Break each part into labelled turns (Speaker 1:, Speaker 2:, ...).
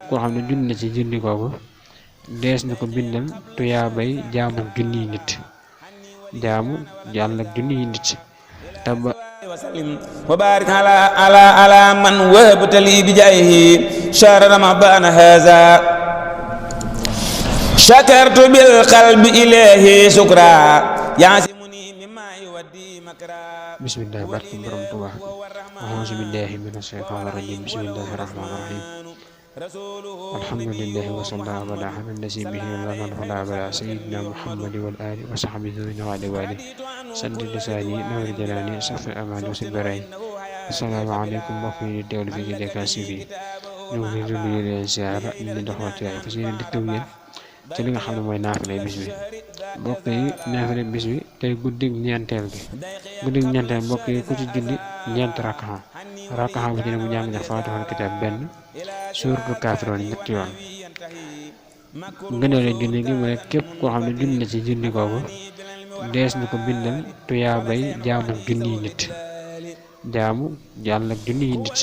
Speaker 1: koo xam ne junni na ci junni kooku dees na ko bindal tuyaabay jaamu junniy nit jaamu yàlla junniy nit taba
Speaker 2: وبارك على من وهبت لي بجاهه شهر رمضان هذا شكرت بالقلب إليه شكرا يعصمني مما يودي مكرا
Speaker 1: بسم الله بارك برم طبع أعوذ بالله من الشيطان الرجيم بسم الله الرحمن الرحيم الحمد لله وصلى على على الذي به لنا الهدى على سيدنا محمد والآل وصحبه وعلى آله سد لساني نور جلاني صف أمان وسبرين السلام عليكم mbokk yi teewlu fi ci DKS TV ñu ngi leen di ziar ñu ngi dox ci ay fas yéene dikk ak yéen ci li nga xam ne mooy naafile bis bi mbokk yi naafile bis bi tey guddig ñeenteel gi guddig ñeenteel mbokk yi ku ci julli ñeent rakaxa bu ci ne mu jàng ja faatixal kitaab benn suuratul kaafiruun ñetti yoon gënale julli gi mooy képp koo xam ne julli na ci julli kooku dees na ko bindal tuyaabay jaamu junniy nit jaamu yàlla junniy nit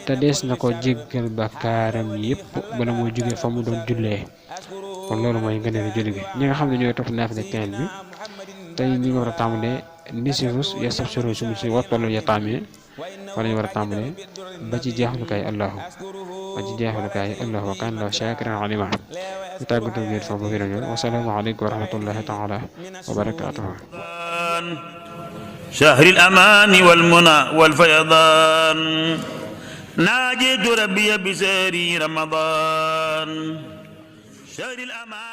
Speaker 1: te dees na ko jéggal bakkaaram yépp bala moo jógee fa mu doon jullee kon loolu mooy gënale julli gi ñi nga xam ne ñooy topp naafile teen bi tey ñu ngi war a tàmbalee nisifus yastabsiru sumu si wattolu yataamee wala ñu war a tàmbalee ba ci jeexalukaay allahu wa kaana Allaahu shaakiran aliima ñu tàggatoo ngeen foofu fi rajo wasalaamu aleykum wa rahmatullahi taala wa barakaatuhu
Speaker 3: شهر الأمان والمنى والفيضان ناجيت ربي بسهر رمضان شهر الأمان